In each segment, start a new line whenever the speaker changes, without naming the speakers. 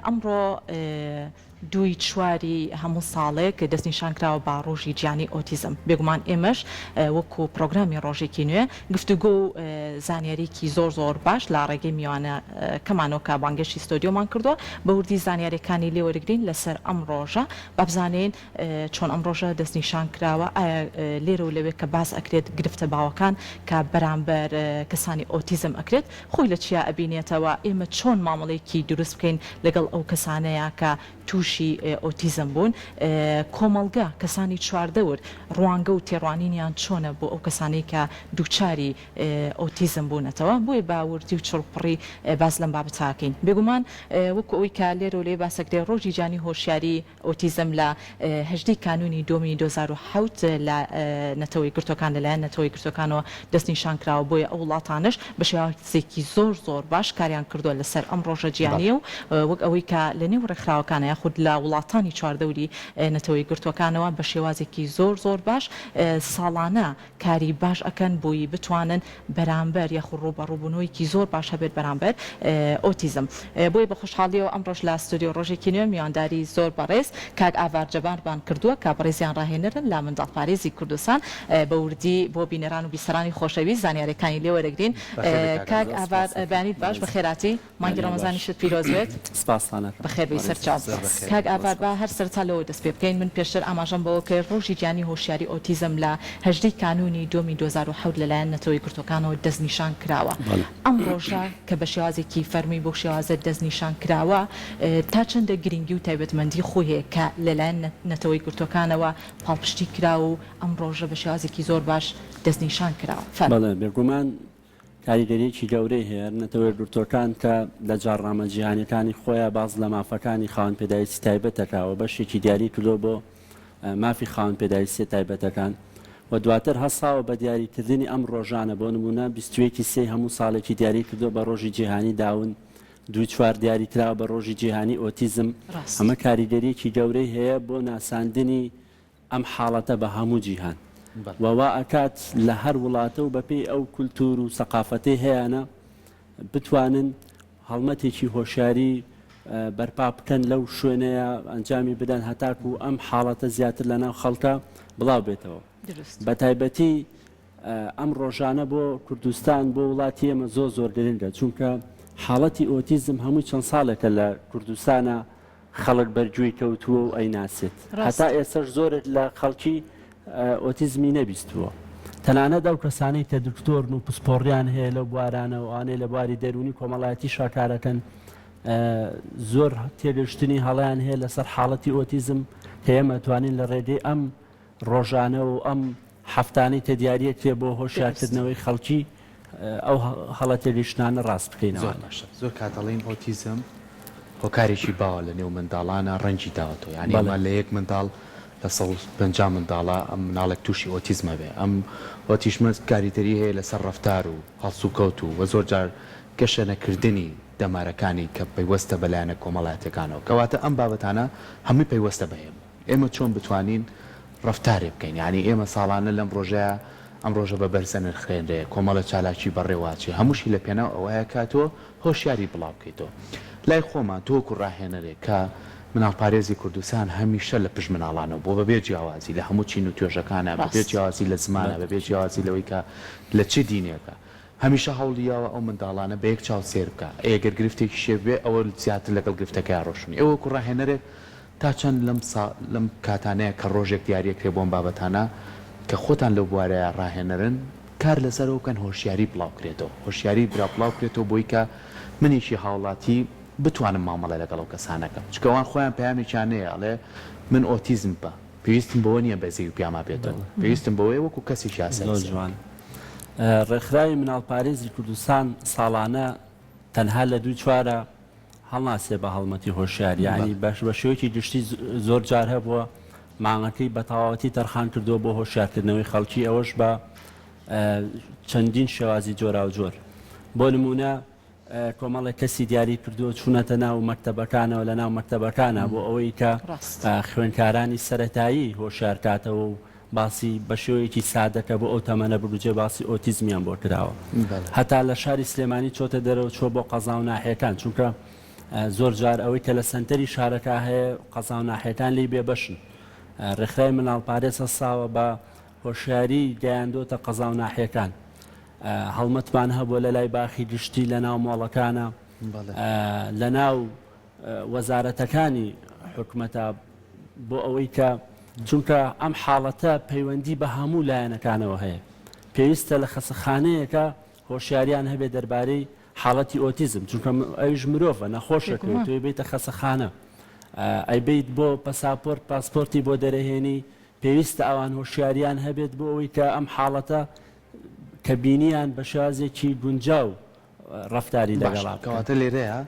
ئەمڕۆ دووی چواری هەموو ساڵێک دەستنیشانکراوە بە ڕۆژی جیهانی ئۆتیزم، بێگومان ئێمەش وەکو پڕۆگرامی ڕۆژێکی نوێ گفتوگۆ و زانیاریی زۆر زۆر باش لە ڕێگەی میوانەکەمانەوە کە بانگێشتی ستۆدیۆمان کردووە بە وردی زانیارییەکانی لێ وەرگرین لەسەر ئەم ڕۆژە با بزانین چۆن ئەم ڕۆژە دەستنیشان کراوە ئایا لێرە و لەوێ کە باس ئەکرێت گرفتە باوەکان کە بەرامبەر کەسانی ئۆتیزم ئەکرێت خۆی لە چیا ئەبینێتەوە؟ ئێمە چۆن مامەڵەیەکی دروست بکەین لەگەڵ ئەو کەسانەیا کە تووشی ئۆتیزم بوون؟ کۆمەڵگە، کەسانی چواردەور ڕوانگە و تێڕوانینیان چۆنە بۆ ئەو کەسانەی کە دووچاری ئۆتیزم بوونەتەوە؟ بۆیە بە وردی و چڕوپڕی باس لەم بابەتە ئەکەین. بێگومان وەکو ئەوەی کە لێرە و لەوێ باس ئەکرێ ڕۆژی جیهانی هۆشیاری ئۆتیزم لە 18 ی کانوونی دووەمی 2007 لە نەتەوە یەکگرتووەکان لەلایەن نەتەوە یەکگرتووەکانەوە دەستنیشان کراوە، بۆیە ئەو وڵاتانەش بە شێوازێکی زۆر زۆر باش کاریان کردووە لەسەر ئەم ڕۆژە جیهانییە و وەک ئەوەی کە لە نێو ڕێکخراوەکانە یاخود لە وڵاتانی چواردەوری نەتەوە یەکگرتووەکانەوە بە شێوازێکی زۆر زۆر باش ساڵانە کاری باش ئەکەن بۆی بتوانن بەرامبەر یاخود ڕووبەڕووبوونەوەیەکی زۆر باش هەبێت بەرامبەر ئۆتیزم. بۆیە بە خۆشحاڵیەوە ئەمڕۆش لە ستۆدیۆ ڕۆژێکی نوێ میوانداری زۆر بەڕێز کاک ئاڤار جەبارمان کردووە کە بەڕێزیان ڕاهێنەرن لە منداڵپارێزی کوردستان بە وردی بۆ بینەران و بیسەرانی خۆشەویست زانیاریەکانی لێ وەرەگرین. کاک ئاڤار بەیانیت باش بەخێرهاتی. مانگی ڕەمەزانیشت پیرۆز بێت.
سپاستان ئەکەم.
بەخێر بێی سەرچاو. کاک ئاڤار با هەر سەرەتا لەوە دەست پێ بکەین من پێشتر ئاماژەم بەوە کرد ڕۆژی جیهانی هۆشیاری ئۆتیزم لە 18 ی کانوونی دووەمی 2007 لەلایەن نەتەوە یەکگرتووەکانەوە دەستنیشان کراوە ئەم ڕۆژە کە بە شێوازێکی فەرمی بەو شێوازە دەستنیشان کراوە تا چەندە گرنگی و تایبەتمەندی خۆی هەیە کە لەلایەن نەتەوە یەکگرتووەکانەوە پاڵپشتی کراوە و ئەم ڕۆژە بە شێوازێکی زۆر باش دەستنیشان کراوە فەرموو.
بەڵێ بێگومان کاریگەرییەکی گەورەی هەیە، نەتەوە یەکگرتووەکان کە لە جاڕنامە جیهانییەکانی خۆیا باس لە مافەکانی خاوەن پێداویستی تایبەت دەکا و بەشێکی دیاری کردووە بۆ مافی خاوەن پێداویستییە تایبەتەکان و دواتر هەستاوە بە دیاریکردنی ئەم ڕۆژانە بۆ نموونە 21 ی سێی هەموو ساڵێکی دیاری کردووە بە ڕۆژی جیهانی داون دووی چوار دیاری کراوە بە ڕۆژی جیهانی ئۆتیزم ئەمە کاریگەرییەکی گەورەی هەیە بۆ ناساندنی ئەم حاڵەتە بە هەموو جیهان و وا ئەکات لە هەر وڵاتە و بەپێی ئەو کولتوور و سەقافەتەی هەیانە بتوانن هەڵمەتێکی هۆشیاری بەرپا بکەن لەو شوێنەیە ئەنجامی بدەن هەتاکو ئەم حاڵەتە زیاتر لە ناو خەڵکە بڵاو بێتەوە بە تایبەتی ئەم ڕۆژانە بۆ کوردستان بۆ وڵاتی ئێمە زۆر زۆر گرنگە چونکە حاڵەتی ئۆتیزم هەمووی چەند ساڵێکە لە کوردستانە خەڵک بەر گوێی کەوتووە و ئەیناسێت. هەتا ئێستەش زۆرێک لە خەڵکی ئۆتیزمی نەبیستووە. تەنانەت ئەو کەسانەی کە دکتۆرن و پسپۆڕیان هەیە لەو بوارانە و ئەوانەی لە بواری دەروونی کۆمەڵایەتیشا کارەکەن زۆر تێگەشتنی هەڵەیان هەیە لەسەر حاڵەتی ئۆتیزم کە ئێمە توانین لە ڕێگەی ئەم ڕۆژانە و ئەم هەفتانەی کە دیاریەکرێ بۆ هۆشیارکردنەوەی خەڵکی ئەو هەڵە تێگەیشتنانە ڕاست بکەینەوە.
زۆر باشە زۆر کات ئەڵێین ئۆتیزم هۆکارێکی باوە لە نێو منداڵانا ڕەنگی داوەتەوە یانی ئەمە لە یەک منداڵ لە 150 منداڵا ئەم مناڵێک تووشی ئۆتیزم ئەبێ ئەم ئۆتیشمە کاریتەری هەیە لەسەر ڕەفتار و هەڵسوکەوت و وە زۆر جار گەشەنەکردنی دەمارەکانی کە پەیوەستە بە لایەنە کۆمەڵایەتیەکانەوە کەواتە ئەم بابەتانە هەمووی پەیوەستە بە ئێمە. ئێمە چۆن بتوانین ڕەفتارێ بکەین یانی ئێمە ساڵانە لەم ڕۆژەیا ئەم ڕۆژە بە بەرز ئەنرخێنرێ کۆمەڵێ چالاکی بەڕێوە ئەچێ هەمووشی لە پێناو ئەوەیە کە تۆ هۆشیاری بڵاو بکەیتەوە لای خۆمان تۆ وەکو ڕاهێنەرێک کە مناڵپارێزی کوردستان هەمیشە لە پشت مناڵانەوە بووە بەبێ جیاوازی لە هەموو چین و توێژەکانا بەبێ جیاوازی لە زمانا بەبێ جیاوازی لەوەی کە لە چ دینێکە هەمیشە هەوڵی یاوە ئەو منداڵانە بە یەک چاو سەیر بکا، ئەی ئەگەر گرفتێکیش هەبێ ئەوە زیاتر لەگەڵ گرفتەکەیا ڕۆشتوون. ئێوە وەکو ڕاهێنەرێک تا چەند لەم سا لەم کاتانەیا کە ڕۆژێک دیاری ئەکرێ بۆ ئەم بابەتانە کە خۆتان لەو بوارەیا ڕاهێنەرن کار لەسەر ئەوە بکەن هۆشیاری بڵاو کرێتەوە هۆشیاری برا بڵاو کرێتەوە بۆی کە منێکی هاوڵاتی بتوانم مامەڵە لەگەڵ ئەو کەسانە کەم چونکە ئەوان خۆیان پەیامێکیان هەیە ئەڵێ من ئۆتیزم بە پێویستم بەوە نیە بەزەیی و پیاما بێتەوە پێویستم بەوەیە وەکو کەسێکی ئاسایی
زۆر
سەیر
جوان.
بکەم.
ڕێکخراوی مناڵپارێزی کوردستان ساڵانە تەنها لە دووی چوارە هەڵناسێ بە هەڵمەتی هۆشیار یانی بە شێوەیەکی گشتی زۆر جار هەبووە مانگەکەی بە تەواوەتی تەرخان کردووە بۆ هۆشیارکردنەوەی خەڵکی ئەوەش بە چەندین شێوازی جۆراوجۆر بۆ نمونە کۆمەڵێک کەسی دیاری کردووە چوونەتە ناو مەکتەبەکانەوە لە ناو مەکتەبەکانە بۆ ئەوەی کە خوێندکارانی سەتایی هۆشیار کاتەوە و باسی بە شێوەیەکی سادە کە بۆ ئەو تەمەنە بگوجێ باسی ئۆتیزمیان بۆ کراوە هەتا لە شاری سلێمانی چۆتە دەرەوە چوە بۆ قەزا و ناحیەکان چونکە. زۆر جار ئەوەی کە لە سەنتەری شارەکە هەیە قەزا و ناحیەکان لێی بێبەشن. ڕێکخراوی منداڵپارێز هەستاوە بە هۆشیاری گەیاندۆتە قەزا و ناحیەکان. هەڵمەتمان هەبووە لە لای باخی گشتی لە ناو مۆڵەکانە، لە ناو وەزارەتەکانی حکومەتە بۆ ئەوەی کە چونکە ئەم حاڵەتە پەیوەندی بە هەموو لایەنەکانەوە هەیە پێویستە لە خەسەخانەیەکە هۆشیاریان هەبێت دەربارەی حاڵەتی ئۆتیزم چونکە ئەویش مرۆڤە نەخۆشەکەی تۆی بیتە خەسەخانە ئەیبیت بۆ پەساپۆرت پاسپۆرتی بۆ دەرەهێنی پێویستە ئەوان هۆشیاریان هەبێت بۆ ئەوەی کە ئەم حاڵەتە کە بینیان بە شێوازێکی گونجاو ڕەفتاری لەگەڵا بکەن.
کەواتە لێرەیە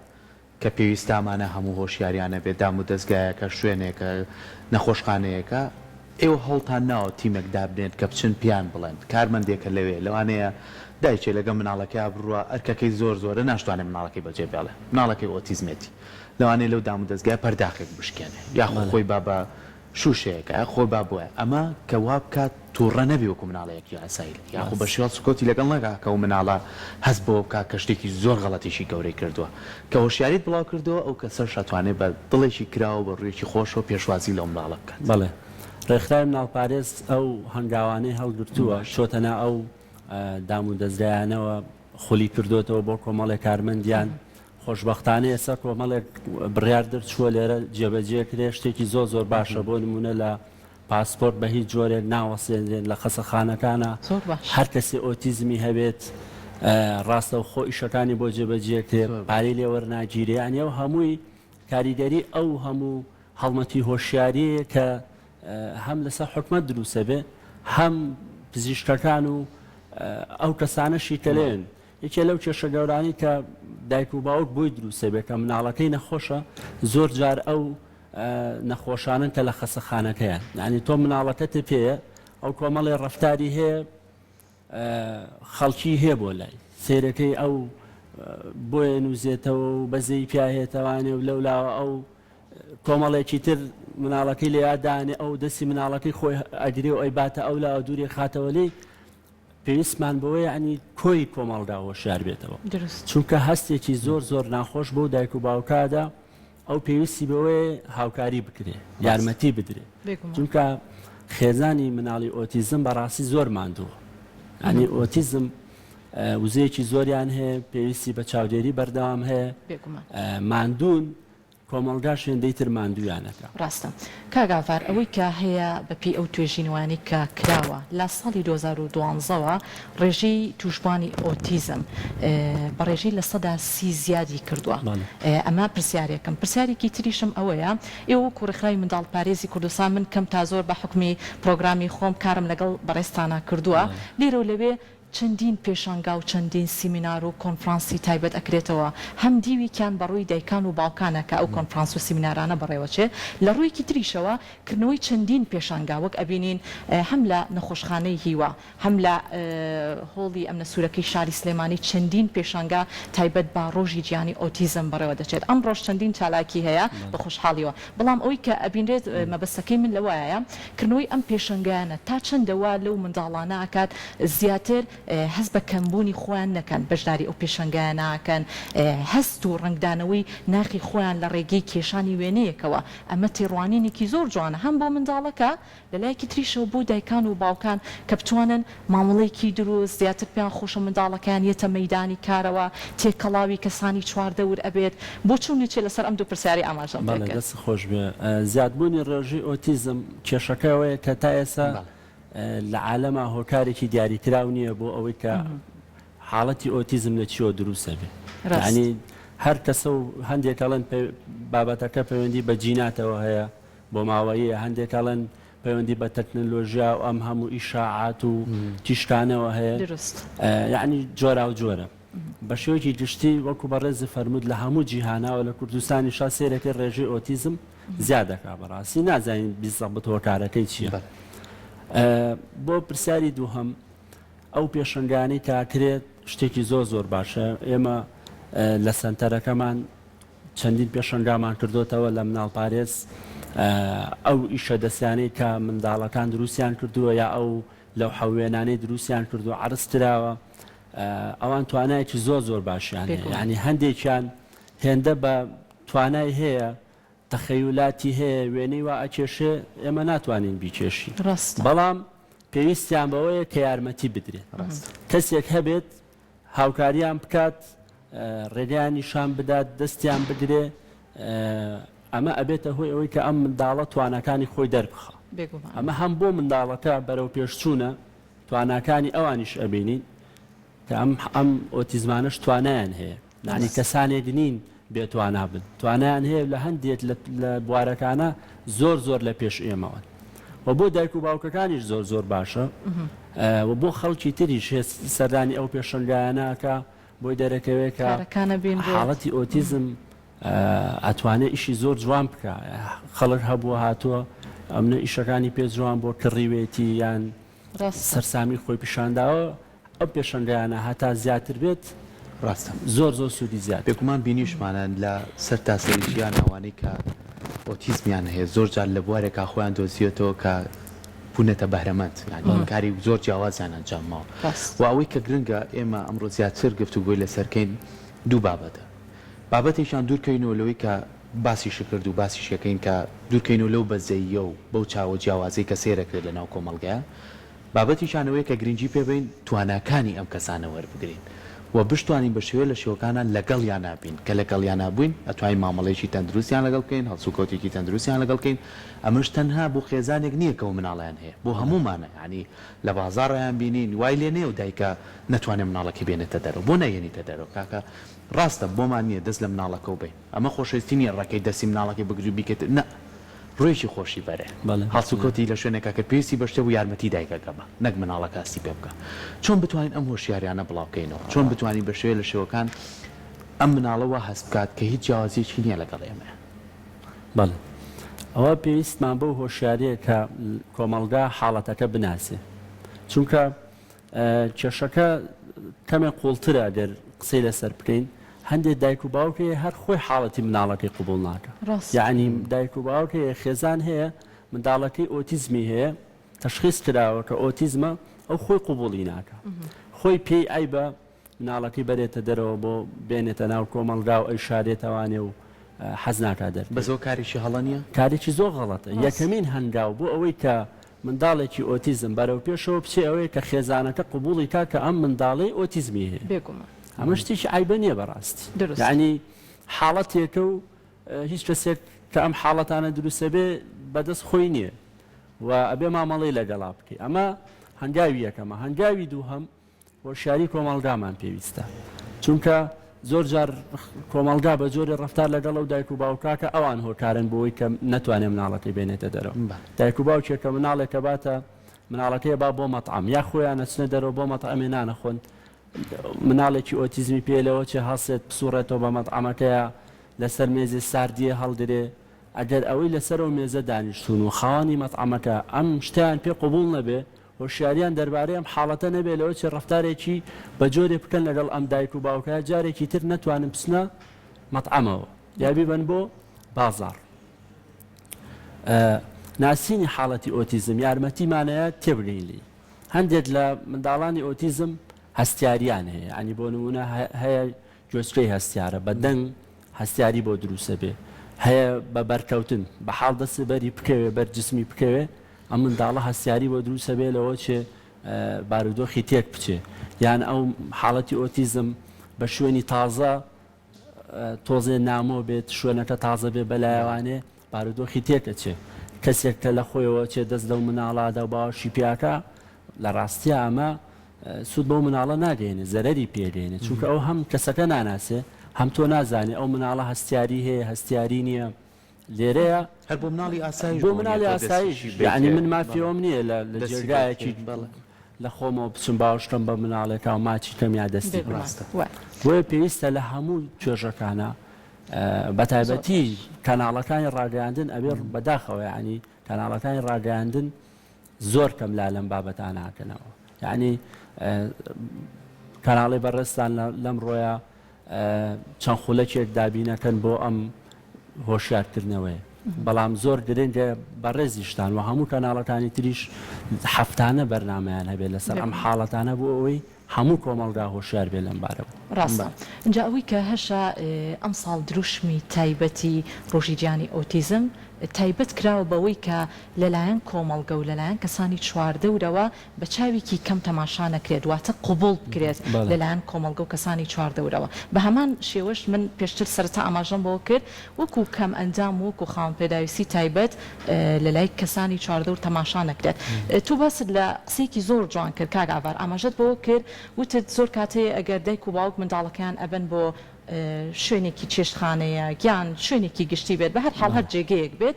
کە پێویستە ئەمانە هەموو هۆشیاریان هەبێت، دامودەزگایەکە، شوێنێکە، نەخۆشخانەیەکە، ئێوە هەوڵتان ناوە تیمێک دابنێن کە بچن پێیان بڵێن، کارمەندێکە لەوێ، لەوانەیە دایکێ لەگەڵ مناڵەکەیا بڕوا، ئەرکەکەی زۆر زۆرە، ناشتوانێ مناڵەکەی بەجێ بێڵێ، مناڵەکەی ئۆتیزمێتی، لەوانەیە لەو دامودەزگایە پەرداخێک بشکێنێ، یاخۆ خۆی با بە شوشەیەکە خۆ با بۆیە ئەمە کە وا بکات توڕە نەبی وەکو مناڵەیەکی ئاسایی یاخۆ بە شێواز سکۆتی لەگەڵ نەکا کە ئەو مناڵە هەست بەوە بکا کە شتێکی زۆر غەڵەتێکی گەورەی کردووە کە هۆشیاریت بڵاو کردەوە ئەو کەسەش ئەتوانێ بە دڵێکی کراوە بە ڕوویەکی خۆشەوە پێشوازی لەو مناڵە بکات.
بەڵێ ڕێکخراوی مناڵپارێز ئەو هەنگاوانەی هەڵگرتووە چۆتە نا ئەو دام و دەزگایانەوە خولی کردۆتەوە بۆ کۆمەڵێک کارمەندیان خۆشبەختانە ئێستا کۆمەڵێک بڕیار دەرچووە لێرە جێبەجێ کرێ شتێکی زۆر زۆر باشە بۆ نمونە لە پاسپۆرت بە هیچ جۆرێک ناوەسێنرێن لە خەسەخانەکانە هەر کەسێ ئۆتیزمی هەبێت ڕاستەوخۆ ئیشەکانی بۆ جێبەجێ کرێ پارەی لێ وەرناگیرێ یانی ئەو هەمووی کاریگەری ئەو هەموو هەڵمەتی هۆشیاریەیە کە هەم لەسەر حکومەت دروستەبێ هەم پزیشکەکان و ئەو کەسانەشی کە لێن یەکێ لەو کێشە گەورانەی کە دایک و باوک بۆی دروستە بێت کە مناڵەکەی نەخۆشە زۆر جار ئەو نەخۆشانن کە لە خەسەخانەکەیان یعنی تۆ مناڵەکەت پێیە ئەو کۆمەڵێ ڕەفتاری هەیە خەڵکی هەیە بۆ لای سێرەکەی ئەو بۆیە نووزێتەوە و بەزەی پیاهێتەوانێ و لەولاوە ئەو کۆمەڵێکی تر مناڵەکەی لێیادانێ ئەو دەستی مناڵەکەی خۆی ئەگرێ و ئەیباتە ئەولاوە دوورێ خاتەوە لێی پێویستمان بەوەیە یەعنی کۆی کۆمەڵگا هۆشیار بێتەوە
دروست.
چونکە هەستێکی زۆر زۆر ناخۆش بەو دایک و باوکادا ئەو پێویستی بەوەیە هاوکاری بکرێ یارمەتی بدرێ
بێگومان.
چونکە خێزانی مناڵی ئۆتیزم بەڕاستی زۆر ماندووە یانی ئۆتیزم وزەیەکی زۆریان هەیە پێویستی بە چاودێری بەردەوام هەیە
بێگومان.
ماندوون کۆمەڵگاش هێندەی تر ماندوویان ئەکا.
ڕاستە کاک ئاڤار ئەوەی کە هەیە بە پێی ئەو توێژینەوانەی کە کراوە لە ساڵی 2012 وە ڕێژەی تووشبوانی ئۆتیزم بە ڕێژەی 30% زیادی کردووە ئەمە پرسیارێکم پرسیارێکی تریشم ئەوەیە ئێوە وەکو ڕێکخراوی منداڵپارێزی کوردستان من کەم تا زۆر بە حوکمی پرۆگرامی خۆم کارم لەگەڵ بەڕێزتانا کردووە لێرەو لەوێ چەندین پێشانگا و چەندین سیمینار و کۆنفرانسی تایبەت ئەکرێتەوە، هەم دیوێکیان بە ڕووی دایکان و باوکانە کە ئەو کۆنفرانس و سیمینارانە بەڕێوەچێ، لە ڕوویەکی تریشەوە کردنەوەی چەندین پێشانگا وەک ئەبینین هەم لە نەخۆشخانەی هیوا، هەم لە هۆڵی ئەمنە سوورەکەی شاری سلێمانی چەندین پێشانگا تایبەت بە ڕۆژی جیهانی ئۆتیزم بەڕێوە دەچێت. ئەمڕۆش چەندین چالاکی هەیە بە خۆشحاڵیەوە. بەڵام ئەوەی کە ئەبینرێت مەبەستەکەی من لەوەیە کردنەوەی ئەم پێشەنگایانە تا چەندە وا لەو منداڵانە ئەکات زیاتر هەست بە کەمبوونی خۆیان نەکەن، بەشداری ئەو پێشەنگایانە ئەکەن، هەست و ڕەنگدانەوەی ناخی خۆیان لە ڕێگەی کێشانی وێنەیەکەوە، ئەمە تێڕوانینێکی زۆر جوانە هەم بۆ منداڵەکە، لە لایەکی تریشەوە بۆ دایکان و باوکان کە بتوانن مامەڵەیەکی دروست، زیاتر پێیان خۆشە منداڵەکەیان یەتە مەیدانی کارەوە، تێکەڵاوی کەسانی چواردەور ئەبێت. بۆچوونت چیە لەسەر ئەم دوو پرسیارەی ئاماژەم پێ
بەڵێ
کرد؟
دەستت خۆش بێ. زیادبوونی ڕێژەی ئۆتیزم کێشەکە ئەوەیە کە تا ئێستا لە عالەما هۆکارێکی دیاریکراو نییە بۆ ئەوەی کە حاڵەتی ئۆتیزم لە چیەوە دروست ئەبێ.
ڕاست.
یانی هەر کەسە و هەندێک ئەڵێن بابەتەکە پەیوەندی بە جیناتەوە هەیە، بۆماوەییە، هەندێک ئەڵێن پەیوەندی بە تەکنەلۆژیا و ئەم هەموو ئیشاعات و تیشکانەوە هەیە،
دروست.
یەعنی جۆراوجۆرە. بە شێوەیەکی گشتی وەکو بەڕێزت فەرمووت لە هەموو جیهانا و لە کوردستانیشا سەیرەکەی ڕێژەی ئۆتیزم زیاد دەکا بەڕاستی نازانین بیزەبت هۆکارەکەی چییە. بۆ پرسیاری دووهەم ئەو پێشەنگانەی کە ئەکرێت شتێکی زۆر زۆر باشە ئێمە لە سەنتەرەکەمان چەندین پێشەنگامان کردۆتەوە لە مناڵپارێز ئەو ئیشە دەستیانەی کە منداڵەکان دروستیان کردووە یا ئەو لەوحە وێنانەی دروستیان کردووە عەرز کراوە ئەوان توانایەکی زۆر زۆر باشیان هەیە یعنی هەندێکیان هێندە بە. توانای هەیە تەخەیولاتی هەیە وێنەی وا ئەکێشێ ئێمە ناتوانین بیکێشین
ڕاستە.
بەڵام پێویستیان بەوەیە کە یارمەتی بدرێن
ڕاستە.
کەسێک هەبێت هاوکاریان بکات ڕێگەیان نیشان بدات دەستیان بگرێ ئەمە ئەبێتە هۆی ئەوەی کە ئەم منداڵە تواناکانی خۆی دەربخا
بێگومان.
ئەمە هەم بۆ منداڵەکە بەرەوپێشچوونە تواناکانی ئەوانیش ئەبینین کە ئەم ئەم ئۆتیزمانەش توانایان هەیە یانی کەسانێک نین بێ توانا بن توانایان هەیە لە هەندێک لە بوارەکانە زۆر زۆر لە پێش ئێمەوەن و بۆ دایک و باوکەکانیش زۆر زۆر باشە و بۆ خەڵکی تریش هێز سەردانی ئەو پێشەنگایانە کە بۆی دەرەکەوێت کە حاڵەتی ئۆتیزم ئەتوانێ ئیشی زۆر جوان بکە خەڵک هەبووە هاتووە ئەمنە ئیشەکانی پێ جوان بۆ کڕیوێتی یان سەرسامی خۆی پیشانداوە، ئەو پێشەنگایانە هەتا زیاتر بێت
ڕاستە.
زۆر زۆر سوودی زیاترە.
بێگومان بینیوشمانە لە سەرتاسەری ژیان ئەوانەی کە ئۆتیزمیان هەیە زۆر جار لە بوارێکا خۆیان دۆزیوەتەوە کە بوونەتە بەهرەمەند یانی کاری زۆر جیاوازیان ئەنجام ماوە و ئەوەی کە گرنگە ئێمە ئەمڕۆ زیاتر گفتوگۆی لەسەر کەین دوو بابەتە بابەتێکیان دوورکەوینەوە لەوەی کە باسیشت کرد و باسیشی ئەکەین کە دوورکەینەوە لەو بەزەییە و بەو چاوە جیاوازەی کە سەیرەکرێت لەناو کۆمەڵگەیا، بابەتێکیان ئەوەیە کە گرنگی پێ بەین تواناکانی ئەم کەسانە وەربگرین و بشتوانین بە شێوەیە لە شێوەکانا لەگەڵیانا بین، کە لەگەڵیانا بووین ئەتوانین مامەڵەیەکی تەندروستیان لەگەڵ بکەین، هەڵسوکەوتێکی تەندروستیان لەگەڵ بکەین، ئەمەش تەنها بۆ خێزانێک نییە کە ئەو مناڵەیان هەیە، بۆ هەموومانە، یانی لە بازاڕیان بینین وای لێ نەیە و دایکە نەتوانێ مناڵەکەی بێنێتە دەرەوە، بۆ نایهێنیتە دەرەوە کاکە ڕاستە بۆمان نییە دەست لە مناڵەکەو بەین. ئەمە خۆشەویستی نیە ڕەکەی دەستی مناڵەکەی بگری و بیکەیت نا ڕویەکی خۆشی بەرێ هەڵسوکەوتی لە شوێنێکا کرد پێویستی بە شتێ بوو یارمەتی دایکەکە بە نەک مناڵەکە هەستی پێ بکا چۆن بتوانین ئەم هۆشیاریانە بڵاو کەینەوە چۆن بتوانین بە شێوەیە لە شێوەکان ئەم مناڵە وا هەست بکات کە هیچ جیاوازیەکی نیە لەگەڵ ئێمەیا.
بەڵێ ئەوە پێویستمان بەو هۆشیاریە کە کۆمەڵگا حاڵەتەکە بناسێ چونکە کێشەکە کەمێک قوڵترە گەر قسەی لەسەر بکەین هەندێک دایک و باوک هەیە هەر خۆی حاڵەتی مناڵەکەی قبوڵ ناکە یعنی دایک و باوک هەیە خێزان هەیە منداڵەکەی ئۆتیزمی هەیە تەشخیص کراوە کە ئۆتیزمە ئەو خۆی قبوڵی ناکە خۆی پێی عەیبە مناڵەکەی بەرێتە دەرەوە بۆ بێنێتە ناو کۆمەڵگا و ئەیشارێتەوانێ و حەز ناکا دەرکەوێ.
بەس ئەوە کارێکی هەڵە نیە؟
کارێکی زۆر غەڵەتە. یەکەمین هەنگاو بۆ ئەوەی کە منداڵێکی ئۆتیزم بەرەو پێشەوە بچێ ئەوەیە کە خێزانەکە قبوڵی کا کە ئەم منداڵەی ئۆتیزمی هەیە.
بێگومان.
ئەمە شتێکی عەیبە نیە بەڕاستی.
دروستە.
یەعنی حاڵەتێکە و هیچ کەسێک کە ئەم حاڵەتانە دروستەبێ بەدەست خۆی نیە و ئەبێ مامەڵەی لەگەڵا بکەی. ئەمە هەنگاوی یەکەمە. هەنگاوی دووهەم هۆشیاری کۆمەڵگامان پێویستە چونکە زۆر جار کۆمەڵگا بە جۆرێ ڕەفتار لەگەڵ ئەو دایک و باوکا کە ئەوان هۆکارن بۆی کە نەتوانێ مناڵەکەی بێنێتە دەرەوە دایک و باوکێک کە مناڵێکە باتە مناڵەکەی با بۆ مەتعەم یا خۆیان ئەچنە دەرەوە بۆ مەتعەمێ نانەخۆن مناڵێکی ئۆتیزمی پێ لەوە چێ هەڵسێت بسوڕێتەوە بە مەتعەمەکەیە لەسەر مێزێ ساردیە هەڵگرێ ئەگەر ئەوەی لەسەر ئەو مێزە دانیشتوون و خاوەنی مەتعەمەکە ئەم شتیان پێ قبوڵ نەبێ هۆشیاریان دەربارەی ئەم حاڵەتە نەبێت لەوەچێ ڕەفتارێکی بە جۆرێ بکەن لەگەڵ ئەم دایک و باوکە جارێکی تر نەتوانن بچنە مەتعەمەوە یا بیبەن بۆ بازاڕ. ناسینی حاڵەتی ئۆتیزم یارمەتیمانەیە تێبگەین لێی. هەندێک لە منداڵانی ئۆتیزم هەستیاریان هەیە یانی بۆ نمونە هەیە گوێچکەی هەستیارە بە دەنگ هەستیاری بۆ دروستە بێ هەیە بە بەرکەوتن بە حاڵ دەست بەری بکەوێ بەر جسمی بکەوێ ئەم منداڵە هەستیاری بۆ دروستە بێ لەوە چێ بارودۆخی تێک بچێ یان ئەو حاڵەتی ئۆتیزم بە شوێنی تازە تۆزێ نامۆ بێت شوێنەکە تازە بێ بەلایەوانێ بارودۆخی تێک ئەچێ کەسێک کە لە خۆیەوە ئەچێ دەست لەو مناڵادا و باوەشی پیاکا لە ڕاستیا ئەمە سوود بەو مناڵە ناگەێنێ زەرەری پێگەێنێ چونکە ئەو هەم کەسەکە ناناسێ هەم تۆ نازانێ ئەو مناڵە هەستیاری هەیە هەستیاری نییە لێرەیە
هەر بۆ مناڵی ئاسایش
بۆ مناڵی ئاسایش یعنی من مافی ئەوم نییە لە لە جێگایەکی لە خۆمەوە بچم باوەشکەم بە مناڵێکا و ماچی کەم یا دەستی بگرم بۆیە پێویستە لە هەموو توێژەکانە بەتایبەتی کەناڵەکانی ڕاگەیاندن ئەبێ بەداخەوە یعنی کەناڵەکانی ڕاگەیاندن زۆر کەم لا لەم بابەتانە ئەکەنەوە یعنی کەناڵی بەڕێزتان لەم ڕۆیە چەند خولەکێک دابینەکەن بۆ ئەم هۆشیارکردنەوەیە بەڵام زۆر گرنگە بەڕێزیشتان و هەموو کەناڵەکانی تریش هەفتانە بەرنمەیان هەبێت لەسەر ئەم حاڵەتانە بۆ ئەوەی هەموو کۆمەڵگا هۆشیار بێ لەم بارەوە.
ڕاستە. ئینجا ئەوەی کە هەشە ئەمساڵ دروشمی تایبەتی ڕۆژی جیهانی ئۆتیزم تایبەت کراوە بەوەی کە لەلایەن کۆمەڵگە و لەلایەن کەسانی چواردەورەوە بە چاوێکی کەم تەماشا نەکرێت واتە قبوڵ بکرێت لەلایەن کۆمەڵگە و کەسانی چواردەورەوە بە هەمان شێوەش من پێشتر سەرەتا ئاماژەم بەوە کرد وەکو کەم ئەندام و وەکو خاوەن پێداویستی تایبەت لەلای کەسانی چواردەور تەماشا نەکرێت تۆ باست لە قسەیەکی زۆر جوان کرد کاک ئاڤار ئاماژەت بەوە کرد وتت زۆر کات هەیە ئەگەر دایک و باوک منداڵەکەیان ئەبەن بۆ شوێنێکی چێشتخانەیەک یان شوێنێکی گشتی بێت بە هەر حاڵ هەر جێگەیەک بێت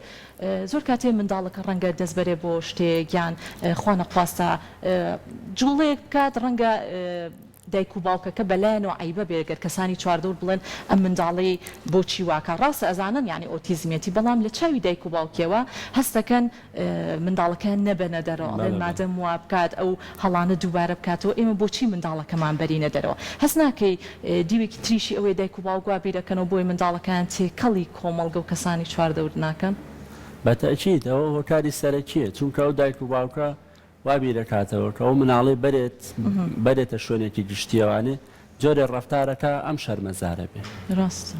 زۆر کات هەیە منداڵەکە ڕەنگە دەست بەرێ بۆ شتێک یان خوا نەخواستە جوڵەیەک بکات ڕەنگە دایک و باوکەکە بەلایەنەوە عەیبە بێ گەر کەسانی چواردەور بڵێن ئەم منداڵەی بۆچی واکا ڕاستە ئەزانن یانی ئۆتیزمیەتی بەڵام لە چاوی دایک و باوکیەوە هەستەکەن منداڵەکەیان نەبەنە دەرەوە ئەڵێن مادەم وا بکات ئەو هەڵانە دووبارە بکاتەوە ئێمە بۆچی منداڵەکەمان بەرینە دەرەوە هەست ناکەی دیوێکی تریشی ئەوەیە دایک و باوک وا بیرەکەنەوە بۆیە منداڵەکەیان تێکەڵی کۆمەڵگە و کەسانی چواردەور ناکەن؟
بە تەئکید ئەوە هۆکاری سەرەکیە چونکە ئەو دایک و باوکە وا بیرەکاتەوە کە ئەو مناڵەی بەرێت بەرێتە شوێنێکی گشتیەوانێ جۆرێ ڕەفتارەکا ئەم شەرمەزارە بێ
ڕاستە.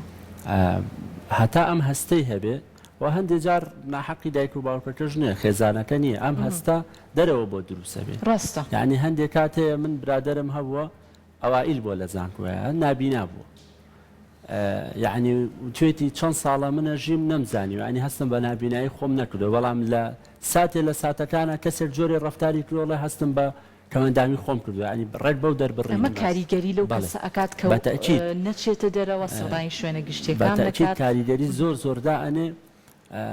هەتا ئەم هەستەی هەبێ و هەندێ جار ناحەقی دایک و باوکەکەش نیە خێزانەکە نیە ئەم هەستە دەرەوە بۆ دروسە بێ
ڕاستە.
یانی هەندێ کات هەیە من برادەرم هەبووە ئەوائیل بووە لە زانکۆیا نابینا بووە یەعنی وتوێتی چەند ساڵە من ئەژیم نەمزانیوە یەعنی هەستم بە نابینایی خۆم نەکردوە بەڵام لە ساتێ لە ساتەکانا کەسێک جۆرێ ڕەفتاری کردوە ئەڵێ هەستم بە کەمەندامی خۆم کردوە یەعنی ڕێک بەو دەربڕینە
ئەمە کاریگەری لەو
بەڵێ
کەسە ئەکات کە
بە تەئکید
نەچێتە دەرەوە سەردانی شوێنە
بە
گشتیەکان
تەئکید
نەکات.
کاریگەری زۆر زۆر دائەنێ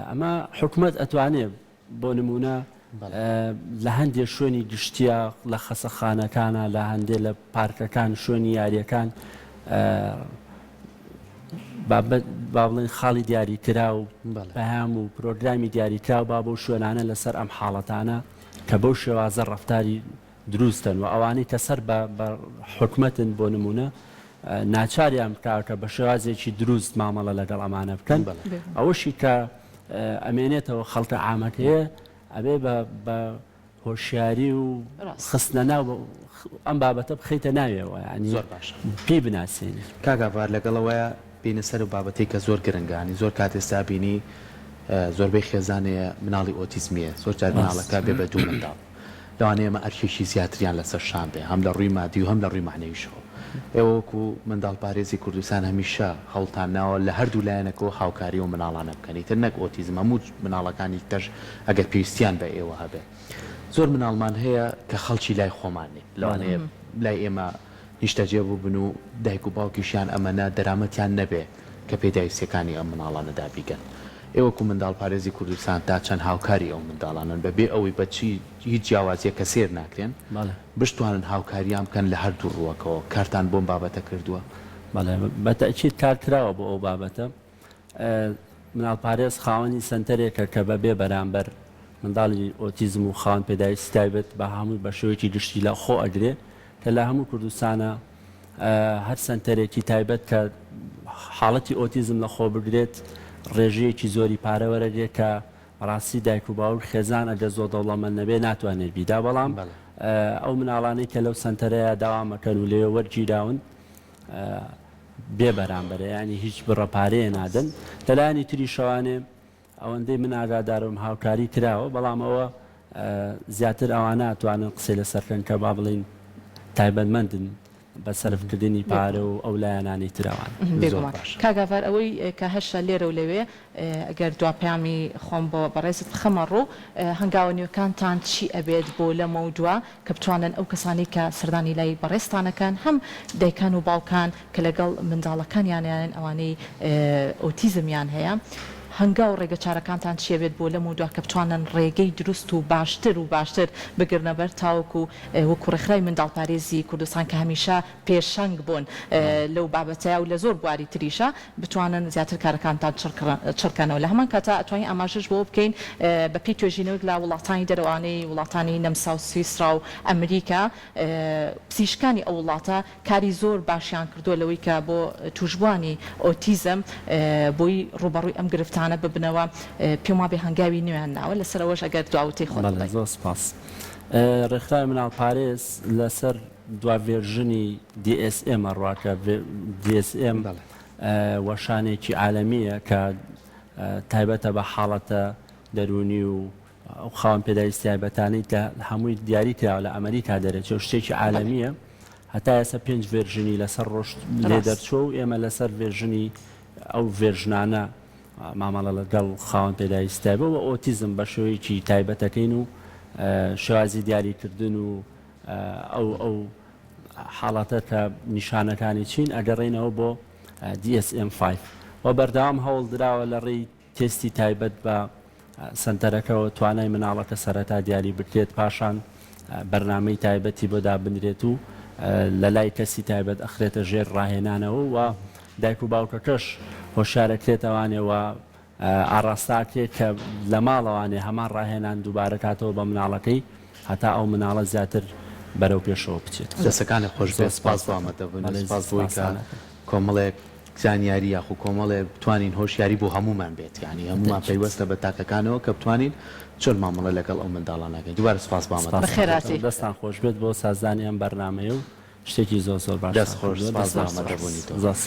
ئەمە حکومەت ئەتوانێ بۆ نموونە لە هەندێ شوێنی گشتییە، لە خەسەخانەکانە، لە هەندێ لە پارکەکان، شوێنی یارییەکان با بڵێین خاڵی دیاریکراو، پەیام و پرۆگرامی دیاریکراو با بەو شوێنانە لەسەر ئەم حاڵەتانە کە بەو شێوازە ڕەفتاری دروستن و ئەوانەی کە سەر بە حکومەتن بۆ نموونە ناچاریان بکا کە بە شێوازێکی دروست مامەڵە لەگەڵ ئەمانە بکەن ئەوەشی کە ئەمێنێتەوە خەڵکە عامەکەیە ئەبێ بە بە هۆشیاری و خستنە ناو ئەم بابەتە بخەیتە ناویەوە یانی
زۆر باشە
پێی بناسێنی.
کاک ئاڤار لەگەڵ ئەوەیا بێینە سەر ئەو بابەتەی کە زۆر گرنگە یانی زۆر کات ئێستا بینی زۆربەی خێزان هەیە مناڵی ئۆتیزمیە زۆر جار مناڵەکە بێ بە دوو منداڵ لەوانەیە ئەمە ئەرکێکی زیاتریان لەسەر شان بێ هەم لە ڕووی مادی و هەم لە ڕووی مەعنەویشەوە. ئێوە وەکو منداڵپارێزی کوردستان هەمیشە هەوڵتان ناوە لە هەردوو لایەنەکەوە هاوکاری ئەو مناڵانە بکەن ئیتر نەک ئۆتیزم هەموو مناڵەکانی ترش ئەگەر پێویستیان بە ئێوە هەبێ. زۆر مناڵمان هەیە کە خەڵکی لای خۆمان نین لەوانەیە لای ئێمە نیشتەجێ بووبن و دایک و باوکیشیان ئەمەنە دەرامەتیان نەبێ کە پێداویستیەکانی ئەم منداڵانە دابیکەن. ئێوە وەکو منداڵپارێزی کوردستان تا چەند هاوکاری ئەو منداڵانەن بە بێ ئەوەی بە چی هیچ جیاوازیەک کە سەیر ناکرێن بشتوانن هاوکاریان بکەن لە هەردوو ڕووەکەوە کارتان بۆم بابەتە کردووە؟
بەڵێ بە تەئکید کار کراوە بۆ ئەو بابەتە. مناڵپارێز خاوەنی سەنتەرێکە کە بە بێ بەرامبەر منداڵی ئۆتیزم و خاوەن پێداویستی تایبەت بە هەموو بە شێوەیەکی گشتی لە خۆ ئەگرێ کە لە هەموو کوردستانە هەر سەنتەرێکی تایبەت کە حاڵەتی ئۆتیزم لە خۆ بگرێت ڕێژەیەکی زۆری پارە وەرەگرێت کە بەڕاستی دایک و باوک خێزان ئەگەر زۆر دەوڵەمەند نەبێ ناتوانێت بیدا بەڵام ئەو مناڵانەی کە لەو سەنتەرەیە داوامەکەن و لەوێ وەرگیراون بێ بەرامبەرە یانی هیچ بڕە پارەیە نادەن لەلایەنی تریشەوانێ ئەوەندەی من ئاگادارم هاوکاری کراوە بەڵام ئەوە زیاتر ئەوانە ئەتوانن قسەی لەسەر بکەن کە با بڵێین تایبەتمەندن بە سەرفکردنی پارە و ئەو لایەنانەی تر ئەوانە.
زۆر
بێگومان
باشە.
کاک ئاڤار ئەوەی کە هەشە لێرە و لەوێ ئەگەر دوا پەیامی خۆم بۆ بەڕێزت بخەمە ڕوو هەنگاوە نوێکانتان چی ئەبێت بۆ لەمەودوا کە بتوانن ئەو کەسانەی کە سەردانی لای بەڕێزتان ئەکەن هەم دایکان و باوکان کە لەگەڵ منداڵەکانیانیان ئەوانەی ئۆتیزمیان هەیە هەنگاو و ڕێگەچارەکانتان چیە بێت بۆ لەمەودوا کە بتوانن ڕێگەی دروست و باشتر و باشتر بگرنە بەر تاوەکو وەکو ڕێکخراوی منداڵپارێزی کوردستان کە هەمیشە پێشەنگ بوون لەو بابەتەیا و لە زۆر بواری تریشا بتوانن زیاتر کارەکانتان چڕکەنەوە لە هەمان کاتا ئەتوانین ئاماژەش بەوە بکەین بە پێی توێژینەوەیەک لە وڵاتانی دەرەوانەی وڵاتانی نەمسا و سویسرا و ئەمریکا پزیشکانی ئەو وڵاتە کاری زۆر باشیان کردووە لەوەی کە بۆ تووشبووانی ئۆتیزم بۆی ڕووبەڕووی ئەم گرفتانە. شتانە ببنەوە پێم وابێ هەنگاوی نوێیان ناوە لەسەر ئەوەش ئەگەر دوا وتەی خۆت
بەڵێ
بڵێی.
زۆر سپاس. ڕێکخراوی مناڵپارێز لەسەر دوا version ی DSM ئەڕوا کە DSM
بەڵێ.
وەشانێکی عالەمییە کە تایبەتە بە حاڵەتە دەروونی و ئەو خاوەن پێداویستی تایبەتانەی کە هەمووی دیاری کراوە لە ئەمەریکا دەرەچێ و شتێکی عالەمییە هەتا ئێستا پێنج version ی لەسەر ڕۆشت لێ دەرچووە و ئێمە لەسەر version ی ئەو version انە مامەڵە لەگەڵ خاوەن پێداویستی تایبەت و ئۆتیزم بە شێوەیەکی تایبەت دەکەین و شێوازی دیاریکردن و ئەو ئەو حاڵەتە کە نیشانەکانی چین ئەگەڕێینەوە بۆ DSM-5 و بەردەوام هەوڵ دراوە لە ڕێی تێستی تایبەت بە سەنتەرەکەوە توانای مناڵەکە سەرەتا دیاری بکرێت پاشان بەرنامەی تایبەتی بۆ دابنرێت و لە لای کەسی تایبەت ئەخرێتە ژێر ڕاهێنانەوە و دایک و باوکەکەش هۆشیارەکرێتەوانێ و ئاڕاستە ئەکرێت کە لە ماڵەوانێ هەمان ڕاهێنان دووبارە کاتەوە بە مناڵەکەی هەتا ئەو مناڵە زیاتر بەرەو پێشەوە بچێت.
دەستەکانت خۆش
زۆر
بێت سپاس
سپاس
بۆ
دەکەم.
ئامادەبوونت
بەڵێ
سپاس بۆی کە
سپاستان ئەکەم.
کۆمەڵێک زانیاری یاخو کۆمەڵێک بتوانین هۆشیاری بۆ هەموومان بێت یانی هەموومان
تەئکید.
پەیوەستە بە تاکەکانەوە کە بتوانین چۆن مامەڵە لەگەڵ ئەو منداڵانە کەین دووبارە سپاس بۆ
سپاستان
ئامادەبوونت.
بەخێر
دەکەم.
هاتی.
دەستان خۆش بێت بۆ سازدانی ئەم بەرنامەیە و شتێکی زۆر زۆر
دەست
باشتان
خۆش
کردووە.
سپاس بۆ
دەستان خۆش
ئامادەبوونی تۆ.
زۆر سپاس.